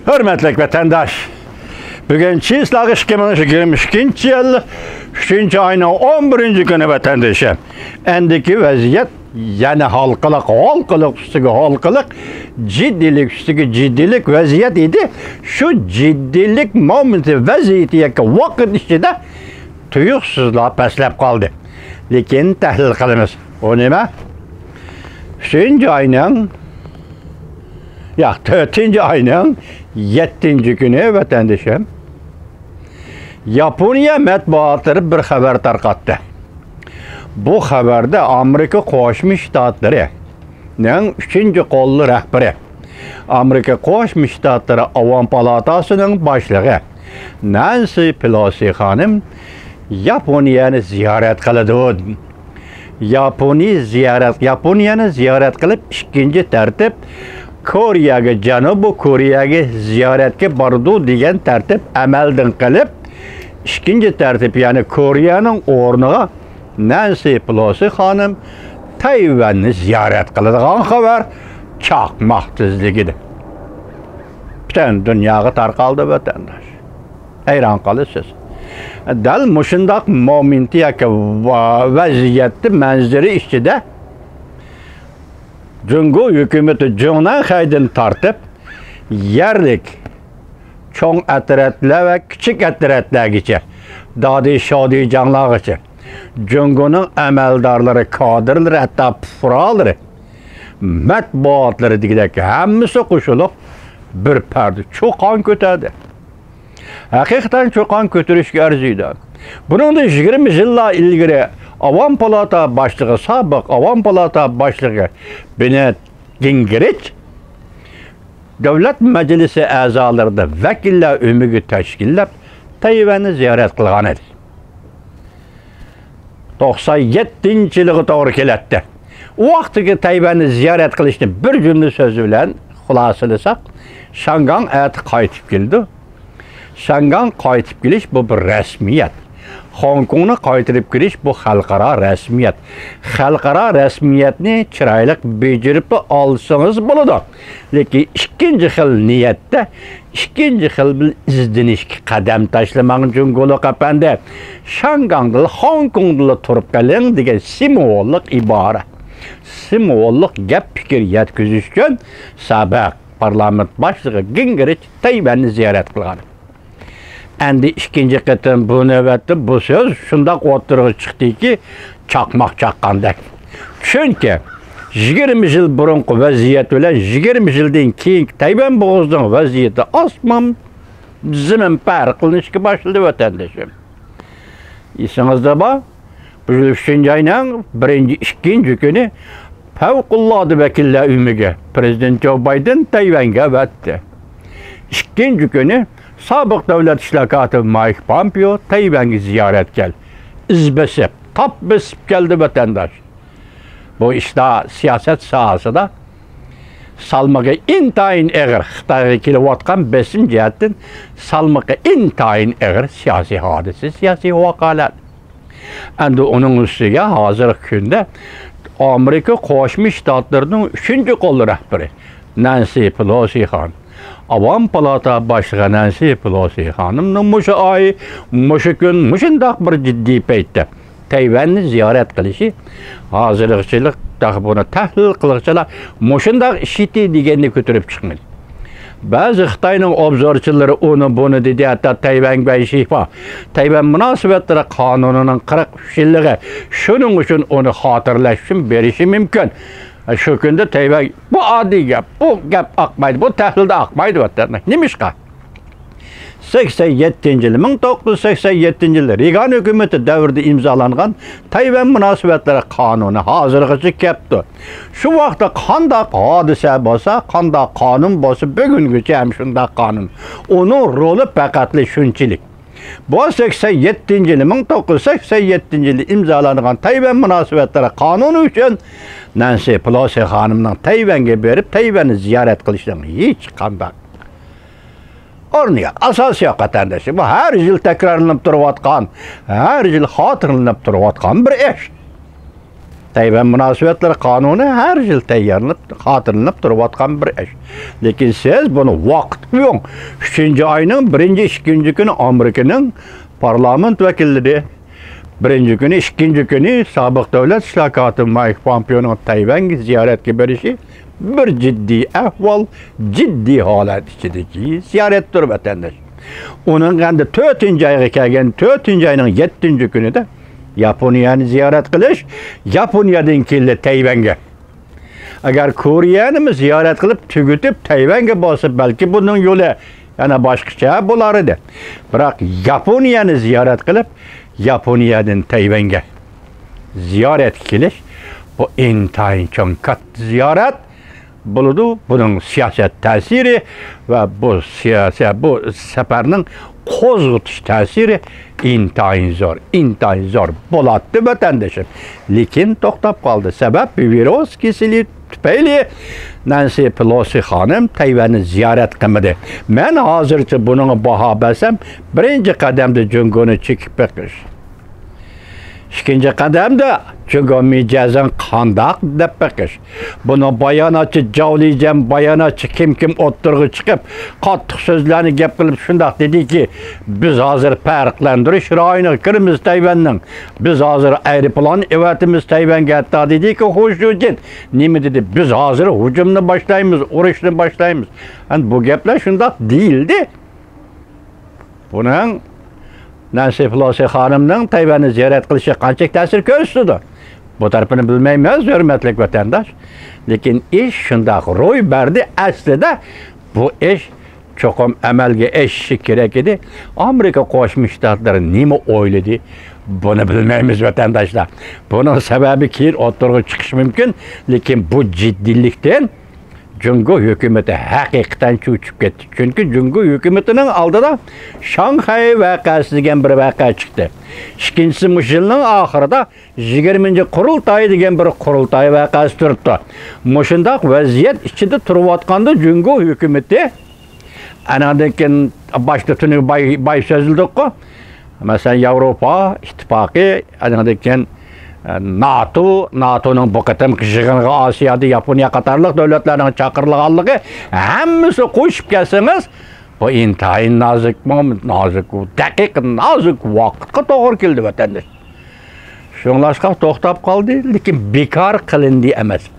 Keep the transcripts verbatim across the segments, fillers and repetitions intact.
ھۆرمەتلىك ۋەتەنداش، بۈگۈن چىسلاغ ئىككى مىڭ يىگىرمە ئىككىنچى يىل ئۈچىنچى ئاينىڭ ئون بىرىنچى كۈنى، ۋەتەندىشىم. ئەندىكى ۋەزىيەت يەنە ھالقىلىق، ھالقىلىق ئۈستىگە ھالقىلىق، جىددىيلىك ئۈستىگە جىددىيلىك ۋەزىيەت ئىدى. شۇ جىددىيلىك مومېنتى، ۋەزىيىتى ياكى ۋاقىت ئىچىدە تۇيۇقسىزلا پەسلەپ قالدى. لېكىن تەھلىل قىلىمىز. ئۇ نېمە؟ ئۈچىنچى ئاينىڭ، ياق، تۆتىنچى ئاينىڭ يەتتىنچى كۈنى، ۋەتەندىشىم، ياپونىيە مەتبۇئاتلىرى بىر خەۋەر تارقاتتى. بۇ خەۋەردە ئامېرىكا قوشما شتاتلىرىنىڭ ئۈچىنچى قول رەھبىرى، ئامېرىكا قوشما شتاتلىرى ئاۋام پالاتاسىنىڭ باشلىقى نەنسى پېلوسى خانىم ياپونىيەنى زىيارەت قىلىدۇ. ياپونىي زىيارەت، ياپونىيەنى زىيارەت قىلىپ، ئىككىنچى تەرتىپ كورېيەگە، جەنۇبىي كورېيەگە زىيارەتكە بارىدۇ دېگەن تەرتىپ ئەمەلدىن قېلىپ، ئىككىنچى تەرتىپ، يەنى كورېيەنىڭ ئورنىغا نەنسى پېلوسى خانىم تەيۋەننى زىيارەت قىلىدىغان خەۋەر چاقماق تېزلىكىدە پۈتۈن دۇنياغا تارقالدى، ۋەتەنداش. ھەيران قالىسىز. دەل مۇشۇنداق مومېنت ياكى ۋا-، ۋەزىيەتتە، مەنزىرە ئىچىدە جۇڭگو ھۆكۈمىتى جۇڭنەنخەيدىن تارتىپ، يەرلىك چوڭ ئەترەتلەر ۋە كىچىك ئەترەتلەرگىچە، دادى شادى جاڭلارغىچە، جۇڭگونىڭ ئەمەلدارلىرى، كادىرلىرى، ھەتتا پۇقرالىرى، مەتبۇئاتلىرى دېگۈدەك ھەممىسى قوشۇلۇپ، بىر پەردە چۇقان كۆتەردى. ھەقىقەتەن چۇقان كۆتۈرۈشكە ئەرزىيدۇ. بۇنىڭدىن يىگىرمە يىللار ئىلگىرى ئاۋام پالاتا باشلىقى، سابىق ئاۋام پالاتا باشلىقى بېننېت گىنگرىچ دۆلەت مەجلىسى ئەزالىرىدا ۋەكىللەر ئۆمىكى تەشكىللەپ، تەيۋەننى زىيارەت قىلغان ئىدى. توقسان يەتتىنچى يىلىغا توغرا كېلەتتى. ئۇ ۋاقىتتىكى تەيۋەننى زىيارەت قىلىشنى بىر جۈملە سۆز بىلەن خۇلاسىلىساق، شياڭگاڭ ئەتە قايتىپ كېلىدۇ. شياڭگاڭ قايتىپ كېلىش، بۇ بىر رەسمىيەت. خوڭكوڭنى قايتۇرۇپ كېلىش، بۇ خەلقئارا رەسمىيەت. خەلقئارا رەسمىيەتنى چىرايلىق بېجىرىپلا ئالسىڭىز بولىدۇ. لېكىن ئىككىنچى خىل نىيەتتە، ئىككىنچى خىل بىر ئىزدىنىشكە قەدەم تاشلىماڭ، جۇڭگولۇق ئەپەندى. شياڭگاڭدىلا، خوڭكوڭدىلا تۇرۇپ قېلىڭ دېگەن سىمۋوللۇق ئىبارە. سىمۋوللۇق گەپ پىكىر يەتكۈزۈش ئۈچۈن سابىق پارلامېنت باشلىقى گىنگرىچ تەيۋەننى زىيارەت قىلغان. ئەمدى ئىككىنچى قېتىم بۇ نۆۋەتتە بۇ سۆز شۇنداق ئوتتۇرىغا چىقتىكى، چاقماق چاققاندەك. چۈنكى يىگىرمە يىل بۇرۇنقى ۋەزىيەت بىلەن يىگىرمە يىلدىن كېيىنكى تەيۋەن بوغۇزىنىڭ ۋەزىيىتى ئاسمان زېمىن پەرقلىنىشكە باشلىدى، ۋەتەندىشىم. ئېسىڭىزدە بار، بۇ يىل ئۈچىنچى ئاينىڭ بىرىنچى، ئىككىنچى كۈنى پەۋقۇلئاددە ۋەكىللەر ئۆمىكى پىرېزىدېنت جو بايدېن تەيۋەنگە ئەۋەتتى. ئىككىنچى كۈنى سابىق دۆلەت ئىشلار كاتىپى مايك پامپېئو تەيۋەنگە زىيارەتكە كەلدى. ئىز بېسىپ، تاپ بېسىپ كەلدى، ۋەتەنداش. بۇ ئىشلار سىياسەت ساھەسىدە سالمىقى ئىنتايىن ئېغىر، خىتايغا كېلىۋاتقان بېسىم جەھەتتىن سالمىقى ئىنتايىن ئېغىر سىياسىي ھادىسە، سىياسىي ۋەقەلەر. ئەمدى ئۇنىڭ ئۈستىگە ھازىرقى كۈندە ئامېرىكا قوشما شتاتلىرىنىڭ ئۈچىنچى قول رەھبىرى نەنسى پېلوسى خان، ئاۋام پالاتا باشلىقى نەنسى پېلوسى خانىمنىڭ مۇشۇ ئاي، مۇشۇ كۈن مۇشۇنداق بىر جىددىي پەيتتە تەيۋەننى زىيارەت قىلىشى، ھازىرغىچىلىك تېخى بۇنى تەھلىل قىلغۇچىلار مۇشۇنداق ئىش ئىدى دېگەننى كۆتۈرۈپ چىقمىدى. بەزى خىتاينىڭ ئوبزورچىلىرى ئۇنى بۇنى دېدى، ھەتتا تەيۋەن گۇەنشىخۇا، تەيۋەن مۇناسىۋەتلىرى قانۇنىنىڭ قىرىق ئۈچ يىللىقى، شۇنىڭ ئۈچۈن ئۇنى خاتىرىلەش ئۈچۈن بېرىشى مۇمكىن. شۇ كۈندە تەيۋەن، بۇ ئاددىي گەپ، بۇ گەپ ئاقمايدۇ، بۇ تەھلىلدە ئاقمايدۇ، ۋەتەنداش. نېمىشقا؟ سەكسەن يەتتىنچى يىلى، مىڭ توققۇز يۈز سەكسەن يەتتىنچى يىلى رېگان ھۆكۈمىتى دەۋرىدە ئىمزالانغان تەيۋەن مۇناسىۋەتلىرى قانۇنى ھازىرغىچە كەپتۇ. شۇ ۋاقىتتا قانداق ھادىسە بولسا، قانداق قانۇن بولسا، بۈگۈنگىچە ھەم شۇنداق قانۇن. ئۇنىڭ رولى پەقەتلا شۇنچىلىك. بۇ سەكسەن يەتتىنچى يىلى، مىڭ توققۇز يۈز سەكسەن يەتتىنچى يىلى ئىمزالانغان تەيۋەن مۇناسىۋەتلىرى قانۇنى ئۈچۈن نەنسى پېلوسى خانىمنىڭ تەيۋەنگە بېرىپ، تەيۋەننى زىيارەت قىلىشىنىڭ ھېچقانداق ئورنى يوق، ئاساسى يوق، ۋەتەنداشلار. بۇ ھەر يىل تەكرارلىنىپ تۇرۇۋاتقان، ھەر يىل خاتىرىلىنىپ تۇرۇۋاتقان بىر ئىش. تەيۋەن مۇناسىۋەتلىرى قانۇنى ھەر يىل تەييارلىنىپ، خاتىرىلىنىپ تۇرۇۋاتقان بىر ئىش. لېكىن سىز بۇنى ۋاقىت قويۇڭ. ئۈچىنچى ئاينىڭ بىرىنچى، ئىككىنچى كۈنى ئامېرىكىنىڭ پارلامېنت ۋەكىللىرى، بىرىنچى كۈنى، ئىككىنچى كۈنى سابىق دۆلەت ئىشلار كاتىپى مايك پومپېئونىڭ تەيۋەنگە زىيارەتكە بېرىشى بىر جىددىي ئەھۋال، جىددىي ھالەت ئىچىدىكى زىيارەتتۇر، ۋەتەنداش. ئۇنىڭ ئەمدى تۆتىنچى ئايغا كەلگەن، تۆتىنچى ئاينىڭ يەتتىنچى كۈنىدە ياپونىيەنى زىيارەت قىلىش، ياپونىيەدىن كېيىن تەيۋەنگە. ئەگەر كورېيەنىمۇ زىيارەت قىلىپ تۈگىتىپ تەيۋەنگە بارسا، بەلكى بۇنىڭ يولى يەنە باشقىچە بولار ئىدى. بىراق ياپونىيەنى زىيارەت قىلىپ، ياپونىيەدىن تەيۋەنگە زىيارەتكە كېلىش، بۇ ئىنتايىن چوڭ كاتتا زىيارەت بولىدۇ. بۇنىڭ سىياسەت تەسىرى ۋە بۇ سىياسەت، بۇ سەپەرنىڭ قوزغىتىش تەسىرى ئىنتايىن زور، ئىنتايىن زور بولاتتى، ۋەتەندىشىم. لېكىن توختاپ قالدى. سەۋەب، بۇ ۋىرۇس كېسىلى تۈپەيلى نانسى پېلوسى خانىم تەيۋەننى زىيارەت قىلمىدى. مەن ھازىرچە بۇنىڭغا باھا بەرسەم، بىرىنچى قەدەمدە جۇڭگونى چېكىپ بېقىش. ئىككىنچى قەدەمدە جۇڭگو مىجەزىنى قانداق دەپ بېقىش. بۇنىڭ باياناتچى جاۋ لىجيەن، باياناتچى كىم كىم ئوتتۇرىغا چىقىپ، قاتتىق سۆزلەرنى گەپ قىلىپ شۇنداق دېدىكى، بىز ھازىر پەرقلەندۈرۈش رايونىغا كىرىمىز تەيۋەننىڭ. بىز ھازىر ئايروپىلان ئېۋەتىمىز تەيۋەنگە، ھەتتا دېدىكى، خۇ شىجىن نېمە دېدى؟ بىز ھازىر ھۇجۇمنى باشلايمىز، ئۇرۇشنى باشلايمىز. ئەمدى بۇ گەپلەر شۇنداق دېيىلدى. بۇنىڭ نانسى پېلوسى خانىمنىڭ تەيۋەننى زىيارەت قىلىشى قانچىلىك تەسىر كۆرسىتىدۇ؟ بۇ تەرىپىنى بىلمەيمىز، ھۆرمەتلىك ۋەتەنداش. لېكىن ئىش شۇنداق روي بەردى. ئەسلىدە بۇ ئىش چوقۇم ئەمەلگە ئېشىشى كېرەك ئىدى. ئامېرىكا قوشما شتاتلىرى نېمە ئويلىدى؟ بۇنى بىلمەيمىز، ۋەتەنداشلار. بۇنىڭ سەۋەبى كېيىن ئوتتۇرىغا چىقىشى مۇمكىن، لېكىن بۇ جىددىيلىكتىن جۇڭگو ھۆكۈمىتى ھەقىقەتەن چۆچۈپ كەتتى. چۈنكى جۇڭگو ھۆكۈمىتىنىڭ ئالدىدا شاڭخەي ۋەقەسى دېگەن بىر ۋەقە چىقتى. ئىككىنچىسى، مۇشۇ يىلنىڭ ئاخىرىدا يىگىرمىنچى قۇرۇلتايى دېگەن بىر قۇرۇلتاي ۋەقەسى تۇرۇپتۇ. مۇشۇنداق ۋەزىيەت ئىچىدە تۇرۇۋاتقاندا جۇڭگو ھۆكۈمىتى، ئانىڭدىن كېيىن باشتا تۈنۈگۈن باي، باي سۆزلىدۇققۇ. مەسىلەن، ياۋروپا ئىتتىپاقى، ئانىڭدىن كېيىن، ئە، ناتو، ناتونىڭ بۇ قېتىمقى يىغىنىغا ئاسىيادا ياپونىيە قاتارلىق دۆلەتلەرنىڭ چاقىرىلغانلىقى، ھەممىسى قوشۇپ كەلسىڭىز، بۇ ئىنتايىن نازۇك، نازۇك، دەقىق، نازۇك ۋاقىتقا توغرا كېلىدۇ، ۋەتەنداش. شۇڭلاشقا توختاپ قالدى، لېكىن بىكار قىلىندى ئەمەس.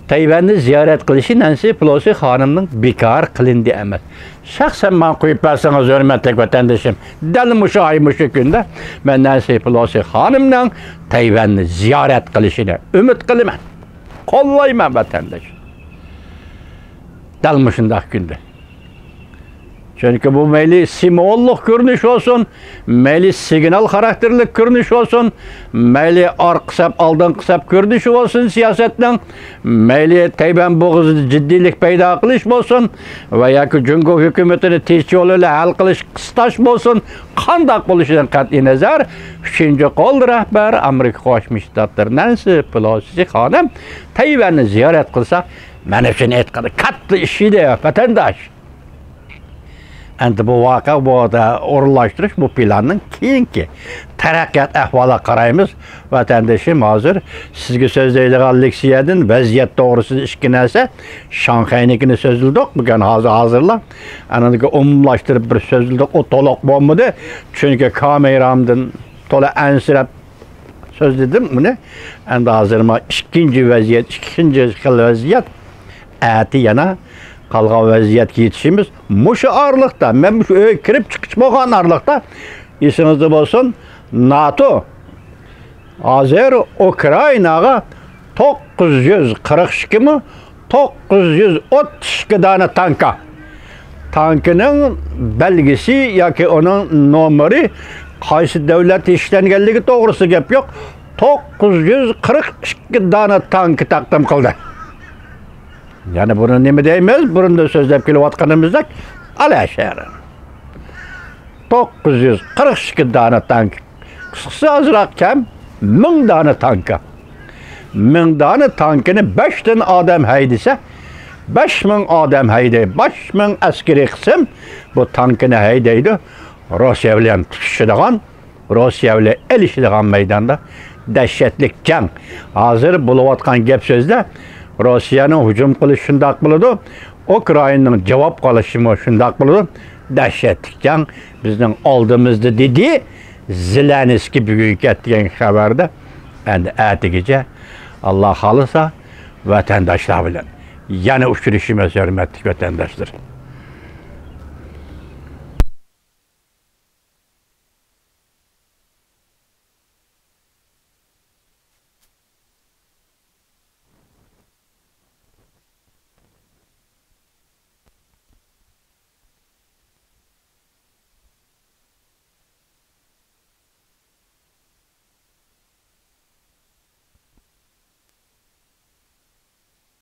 تەيۋەننى زىيارەت قىلىشى نانسى پېلوسى خانىمنىڭ بىكار قىلىندى ئەمەس. شەخسەن ماڭا قويۇپ بەرسىڭىز، ھۆرمەتلىك ۋەتەندىشىم، دەل مۇشۇ ئاي، مۇشۇ كۈندە مەن نانسى پېلوسى خانىمنىڭ تەيۋەننى زىيارەت قىلىشىنى ئۈمىد قىلىمەن، قوللايمەن، ۋەتەنداش. دەل مۇشۇنداق كۈندە. چۈنكى بۇ مەيلى سىمۋوللۇق كۆرۈنۈش بولسۇن، مەيلى سىگنال خاراكتېرلىك كۆرۈنۈش بولسۇن، مەيلى ئارقا سەپ، ئالدىنقى سەپ كۆرۈنۈشى بولسۇن سىياسەتنىڭ، مەيلى تەيۋەن بوغۇزىدا جىددىيلىك پەيدا قىلىش بولسۇن ۋە ياكى جۇڭگو ھۆكۈمىتىنى تىنچ يول بىلەن ھەل قىلىش، قىستاش بولسۇن، قانداق بولۇشىدىن قەتئىينەزەر، ئۈچىنچى قول رەھبەر ئامېرىكا قوشما شتاتلىرى نانسى پېلوسى خانىم تەيۋەننى زىيارەت قىلسا، مەن ئۈچۈن ئېيتقاندا كاتتا ئىش ئىدى، ۋەتەنداش. ئەمدى بۇ ۋەقە، بۇ ئورۇنلاشتۇرۇش، بۇ پىلاننىڭ كېيىنكى تەرەققىيات ئەھۋالىغا قارايمىز. ۋەتەندىشىم، ھازىر سىزگە سۆزلەيدىغان لېكسىيەدىن ۋەزىيەت توغرىسىدا ئىككى نەرسە، شاڭخەينىڭكىنى سۆزلىدۇق، بۈگۈن ھازىر ھازىرلا. ئانىڭدىن كېيىن ئومۇملاشتۇرۇپ بىر سۆزلىدۇق، ئۇ تولۇق بولمىدى. چۈنكى كامېرامدىن تولا ئەنسىرەپ سۆزلىدىم ئۇنى. ئەمدى ھازىر ما ئىككىنچى ۋەزىيەت، ئىككىنچى خىل ۋەزىيەت. ئەتە يەنە قالغان ۋەزىيەتكە يېتىشىمىز. مۇشۇ ئارىلىقتا، مەن مۇشۇ ئۆيگە كىرىپ چىقىش بولغان ئارىلىقتا، ئېسىڭىزدە بولسۇن، ناتو ھازىر ئۇكرائىناغا توققۇز يۈز قىرىق ئىككى مىڭ توققۇز يۈز ئوتتۇز ئىككى دانە تانكا. تانكىنىڭ بەلگىسى ياكى ئۇنىڭ نومۇرى قايسى دۆلەتتە ئىشلەنگەنلىكى توغرىسىدا گەپ يوق. توققۇز يۈز قىرىق ئىككى دانە تانكا تەقدىم قىلدى. يەنى بۇنى نېمە دەيمىز؟ بۇرۇندا سۆزلەپ كېلىۋاتقىنىمىزدەك، ئەلەشەر. توققۇز يۈز قىرىق ئىككى دانە تانكا. قىسقىسى، ئازراق كەم، مىڭ دانە تانكا. مىڭ دانە تانكىنى بەشتىن ئادەم ھەيدىسە، بەش مىڭ ئادەم ھەيدەي، بەش مىڭ ئەسكىرىي قىسىم بۇ تانكىنى ھەيدەيدۇ. روسىيە بىلەن تۇتۇشىدىغان روسىيە بىلەن ئېلىشىدىغان مەيداندا دەھشەتلىك جەڭ. ھازىر بولۇۋاتقان گەپ سۆزلەر، روسىيەنىڭ ھۇجۇم قىلىشى شۇنداق بولىدۇ، ئۇكرائىنىنىڭ جاۋاب قىلىشىمۇ شۇنداق بولىدۇ. دەھشەتلىك جەڭ بىزنىڭ ئالدىمىزدا، دېدى زېلېنسكىي بۈگۈنكى ئەتىگەنگى خەۋەردە. ئەمدى ئەتىگىچە، ئاللا خالىسا، ۋەتەنداشلار بىلەن يەنە ئۇچرىشىمىز، ھۆرمەتلىك ۋەتەنداشلار.